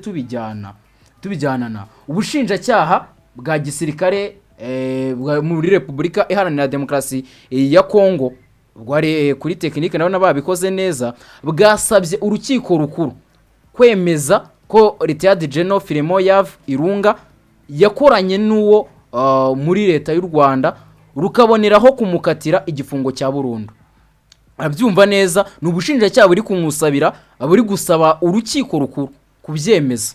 Tubijyana tubijyanana ubushinjacyaha bwa gisirikare muri Repubulika Iharanira Demokarasi ya Kongo bwari kuri tekinike nabo babikoze neza, bwasabye urukiko rukuru kwemeza ko Retired General Philemon Yav Irunga yakoranye n'uwo muri leta y'u Rwanda, rukaboneraho kumukatira igifungo cya burundu. Arabyumva neza, ni ubushinjacyaha buri kumusabira, buri gusaba urukiko rukuru kubyemeza.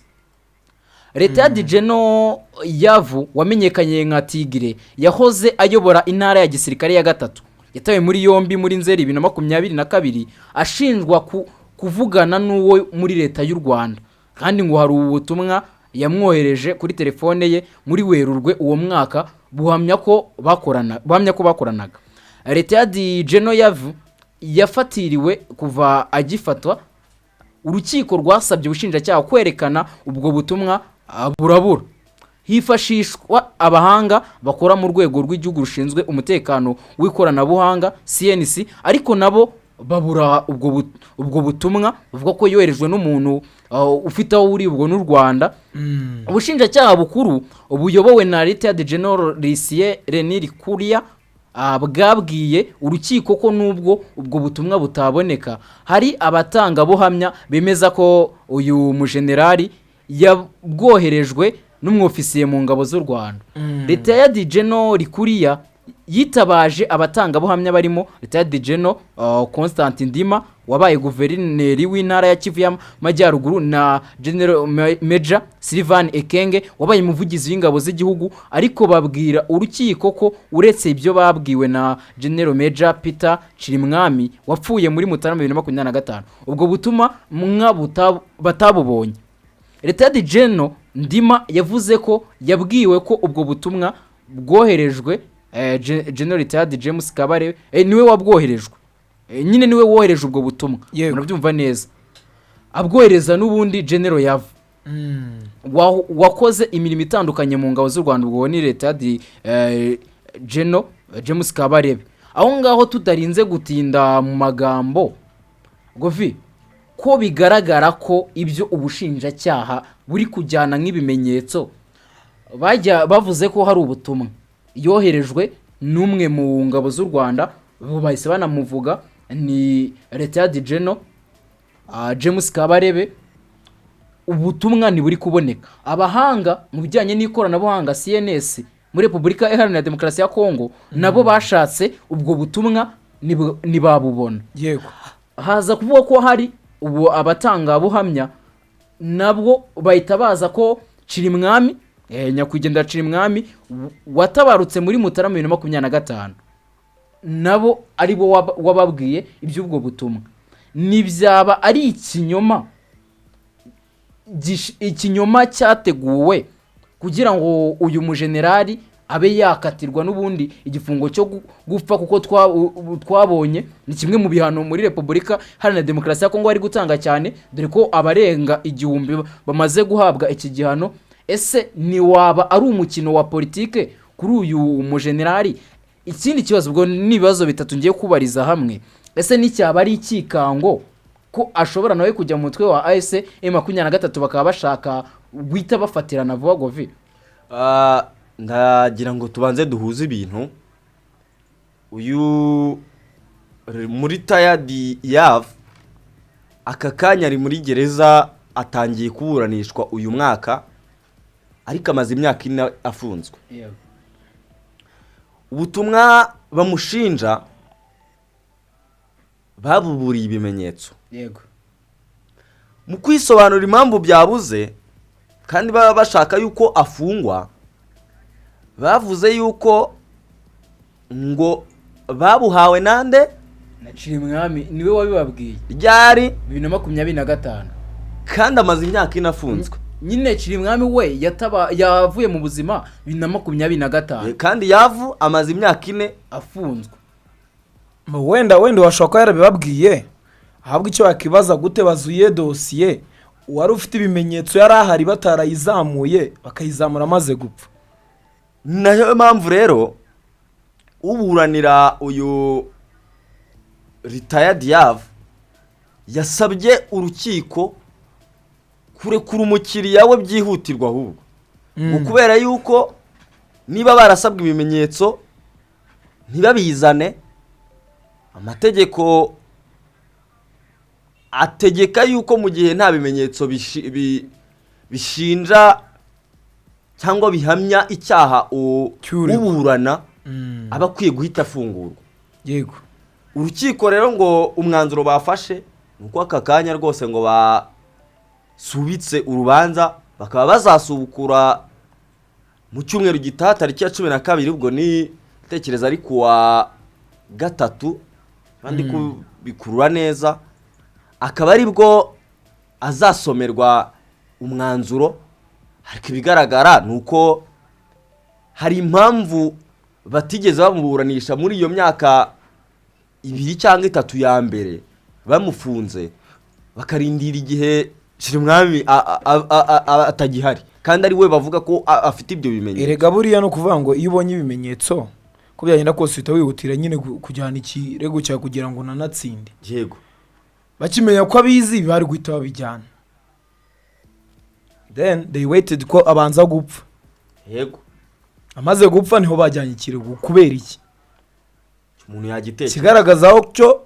Retired General Yavu wamenyekanye nka Tigre yahoze ayobora intara ya gisirikare ya gatatu, yatawe muri yombi muri Nzeri 2022 ashinjwa kuvugana n'uwo muri leta y'u Rwanda, kandi ngo hari ubutumwa yamwohereje kuri telefone ye muri Werurwe uwo mwaka buhamya ko bakoranaga. Retired General Yavu yafatiriwe. Kuva agifatwa, urukiko rwasabye ubushinjacyaha kwerekana ubwo butumwa, burabura. Hifashishwa abahanga bakora mu rwego rw'igihugu rushinzwe umutekano w'ikoranabuhanga, CNC, ariko nabo babura ubwo butumwa buvuga ko yoherejwe n'umuntu ufite aho uri ubwo n'u Rwanda. Ubushinjacyaha bukuru buyobowe na Retired General Lucien Rene Rikuria bwabwiye urukiko ko nubwo ubwo butumwa butaboneka, hari abatangabuhamya bemeza ko uyu mujenerali yabwoherejwe n'umwofisiye mu ngabo z'u Rwanda. Retired General Rikuria yitabaje abatangabuhamya barimo Retired General Constant Ndima wabaye guverineri w'intara ya Kivu y'Amajyaruguru na General Major Sylvain Ekenge wabaye umuvugizi w'ingabo z'igihugu, ariko babwira urukiko ko uretse ibyo babwiwe na General Major Peter Chirimwami wapfuye muri Mutarama 2025, ubwo butuma mwa batabubonye. Retired General Ndima yavuze ko yabwiwe ko ubwo butumwa bwoherejwe General Retired James Kabare, niwe wabwoherejwe. Nyine niwe wohereje ubwo butumwa. Murabyumva neza, abwohereza n'ubundi General Yavu wakoze imirimo itandukanye mu ngabo z'u Rwanda. Ubwo ni Retired General James Kabarebe. Aho ngaho tutarinze gutinda mu magambo, Govi, ko bigaragara ko ibyo ubushinjacyaha buri kujyana nk'ibimenyetso, bajya bavuze ko hari ubutumwa yoherejwe n'umwe mu ngabo z'u Rwanda, bo bahise banamuvuga, ni Retired General James Kabarebe. Ubutumwa ntiburi kuboneka. Abahanga mu bijyanye n'ikoranabuhanga, CNS, muri Repubulika Iharanira Demokarasi ya Kongo nabo bashatse ubwo butumwa ntibabubona. Haza kuvuga ko hari ubu abatangabuhamya nabwo bahita baza ko Cirimwami, nyakwigendera Cirimwami watabarutse muri Mutarama 2025, nabo ari bo wababwiye iby'ubwo butumwa. Ntibyaba ari ikinyoma ikinyoma cyateguwe kugira ngo uyu mujenerali abe yakatirwa n'ubundi igifungo cyo gupfa, kuko twabonye ni kimwe mu bihano muri Repubulika Iharanira Demokarasi ya Kongo bari gutanga cyane, dore ko abarenga 1000 bamaze guhabwa iki gihano? Ese ntiwaba ari umukino wa politike kuri uyu mujenerali? Ikindi kibazo, ubwo ni ibibazo bitatu ngiye kubariza hamwe: ese nticyaba ari ikikango ko ashobora nawe kujya mu mutwe wa AFC M23, bakaba bashaka guhita bafatirana vuba, Govi? Ndagira ngo tubanze duhuze ibintu. Uyu muri retired Yav aka kanya ari muri gereza, atangiye kuburanishwa uyu mwaka, ariko amaze imyaka 4 afunzwe. Ubutumwa bamushinja babuburiye ibimenyetso. Mu kwisobanura impamvu byabuze kandi baba bashaka yuko afungwa, bavuze yuko ngo babuhawe nande? Na Cirimwami, niwe wabibabwiye. Ryari? 2025. Kandi amaze imyaka 4 afunzwe. Nyine Cirimwami we yavuye mu buzima 2025. Kandi Yavu amaze imyaka 4 afunzwe. Wenda washobora kuba yarabibabwiye. Ahubwo icyo wakibaza, gute bazuye dosiye uwari ufite ibimenyetso yari ahari, batarayizamuye bakayizamura amaze gupfa? Nayo mpamvu rero uburanira uyu retired Yavu yasabye urukiko Kurekura umukiriya we byihutirwa ahubwo, ngo kubera yuko niba barasabwe ibimenyetso ntibabizane, amategeko ategeka yuko mu gihe nta bimenyetso bishinja cyangwa bihamya icyaha Cy'uregwa. uburana aba akwiye guhita afungurwa. Urukiko rero ngo umwanzuro bafashe ni uko aka kanya rwose ngo basubitse urubanza, bakaba bazasubukura mu cyumweru gitaha, tariki ya 12. Ubwo ni tekereza ari kuwa gatatu kandi kubikurura neza, akaba aribwo azasomerwa umwanzuro. Ariko ibigaragara ni uko hari impamvu batigeze bamuburanisha muri iyo myaka 2 cyangwa 3 ya mbere bamufunze, bakarindira igihe Shirimwami atagihari, kandi ari we bavuga ko afite ibyo bimenyetso. Erega buriya ni ukuvuga ngo iyo ubonye ibimenyetso, ko byagenda kose uhita wihutira nyine kujyana ikirego cyawe kugira ngo unanatsinde. Bakimenya ko abizi, bari guhita babijyana. Then they waited ko abanza gupfa. Amaze gupfa niho bajyanye ikirego. Kubera iki? Umuntu yagitekereza. Ikigaragaza aho cyo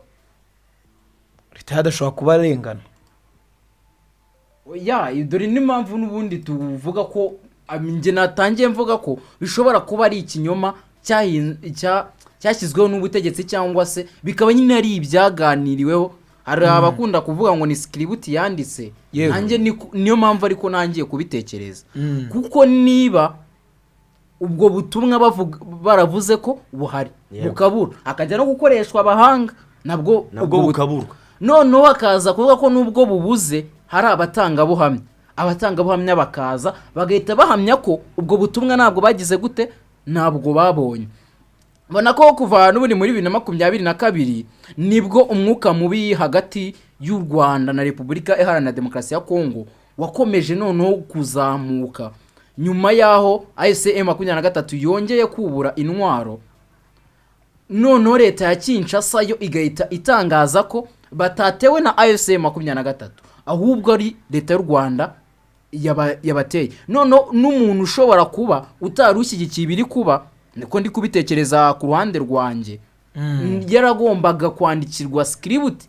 leta yadashobora kuba arengana. Ya, dore n'impamvu n'ubundi tuvuga ko njye natangiye mvuga ko bishobora kuba ari ikinyoma cyashyizweho n'ubutegetsi, cyangwa se bikaba nyine ari ibyaganiriweho. Hari abakunda kuvuga ngo ni script yanditse. Nanjye niyo mpamvu, ariko nangiye kubitekereza, kuko niba ubwo butumwa baravuze ko buhari, bukabura, hakajya no gukoreshwa abahanga, nabwo nabwo ubwo bukaburwa, noneho bakaza kuvuga ko nubwo bubuze hari abatangabuhamya, abatangabuhamya bakaza bagahita bahamya ko ubwo butumwa ntabwo bagize gute, ntabwo babonye. Mbona ko kuva n'ubundi muri 2022 nibwo umwuka mubi hagati y'u Rwanda na Repubulika Iharanira Demokarasi ya Kongo wakomeje noneho kuzamuka, nyuma y'aho AFC M 23 yongeye kubura intwaro, noneho leta ya Kinshasa yo igahita itangaza ko batatewe na AFC 23, ahubwo ari leta y'u Rwanda yabateye. Noneho n'umuntu ushobora kuba utari ushyigikiye ibiri kuba, niko ndi kubitekereza ku ruhande rwanjye, yaragombaga kwandikirwa script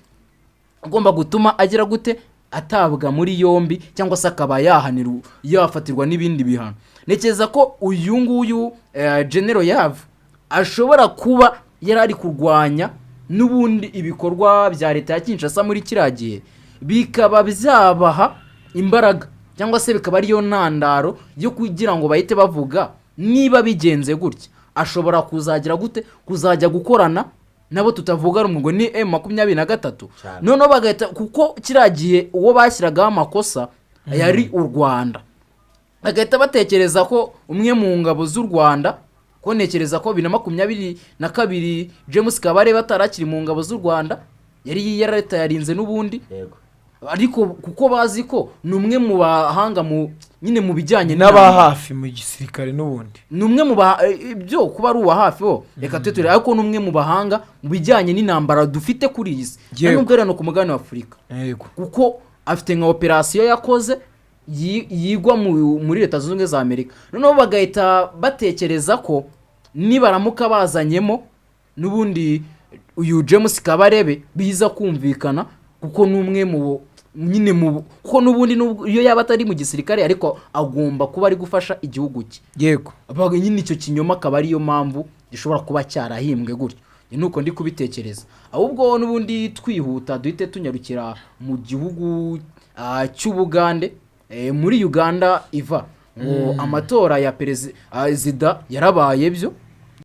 agomba gutuma agira gute, atabwa muri yombi cyangwa se akaba yahanirwa, yafatirwa n'ibindi bihano. Ntekereza ko uyu nguyu General Yav ashobora kuba yari ari kurwanya n'ubundi ibikorwa bya leta ya Kinshasa muri kiriya gihe, bikaba byabaha imbaraga cyangwa se bikaba ariyo ntandaro yo kugira ngo bahite bavuga niba bigenze gutya ashobora kuzagira gute, kuzajya gukorana nabo tutavuga rumwe, ngo ni M 23. Noneho bagahita, kuko kiriya gihe uwo bashyiragaho amakosa yari u Rwanda, bagahita batekereza ko umwe mu ngabo z'u Rwanda, ko ntekereza ko 2022 James Kabarebe atarakiri mu ngabo z'u Rwanda, yari yaratayarinze n'ubundi, ariko kuko bazi ko ni umwe mu bahanga mu nyine mu bijyanye n'aba hafi mu gisirikare n'ubundi. Ni umwe mu ba ibyo kuba ari uwa hafi ho reka tujye tureba, ariko ni umwe mu bahanga mu bijyanye n'intambara dufite kuri iyi si, nubwo ari no ku mugabane wa Afurika, kuko afite nka operasiyo yakoze yigwa muri Leta Zunze Ubumwe za Amerika. Noneho bagahita batekereza ko nibaramuka bazanyemo n'ubundi uyu James Kabarebe biza kumvikana, kuko ni umwe mu nyine mu kuko n'ubundi iyo yaba atari mu gisirikare ariko agomba kuba ari gufasha igihugu cye. Nyine icyo kinyoma akaba ariyo mpamvu gishobora kuba cyarahimbwe gutyo. Njye nuko ndi kubitekereza. Ahubwo n'ubundi twihuta duhite tunyarukira mu gihugu cy'Ubugande. Muri Uganda iva ngo amatora ya perezida yarabaye byo.